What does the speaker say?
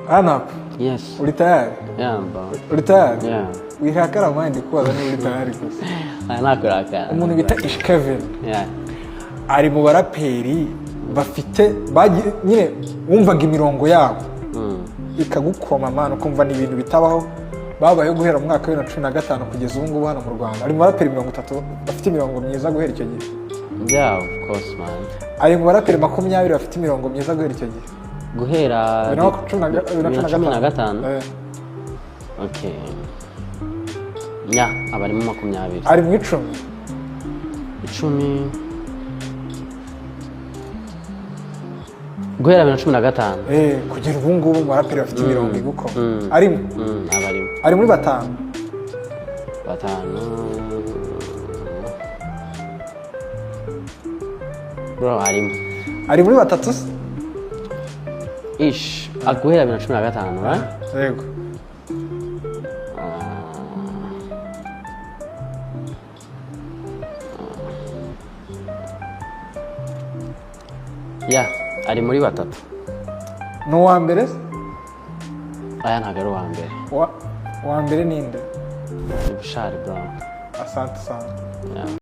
Anap. Yes. Uri tayari? Yeah, bro. Uri tayari? Yeah. Wihakara mind kubaza niba uri tayari gusa. Aya nakurakara. Umuntu bita Ish Kevin Yeah. ari mu baraperi bafite nyine wumvaga imirongo yabo ikagukoma man, ukumva ni ibintu bitabaho, babayeho guhera mu mwaka wa 2015 kugeza ubu ngubu hano mu Rwanda. Ari mu baraperi 30 bafite imirongo myiza guhera icyo gihe. Yeah, of course, man. Ari mu baraperi 20 bafite imirongo myiza guhera icyo gihe. Guhera 2015. 2015. Okay. Yeah, abarimo 20. Ari mu 10. 10. Guhera 2015. Kugera ubu ngubu mu baraperi bafite imirongo igukoma. Arimo. Abarimo. Ari muri 5. 5. Bro, arimo. Ari muri 3 se? Ish, guhera 2015, right? Yego. Yeah, ari muri 3. Ni uwa mbere se? Aya ntabwo ari uwa mbere. Uwa mbere ni nde? Ni Bushali, bro. Asante sana. Yeah.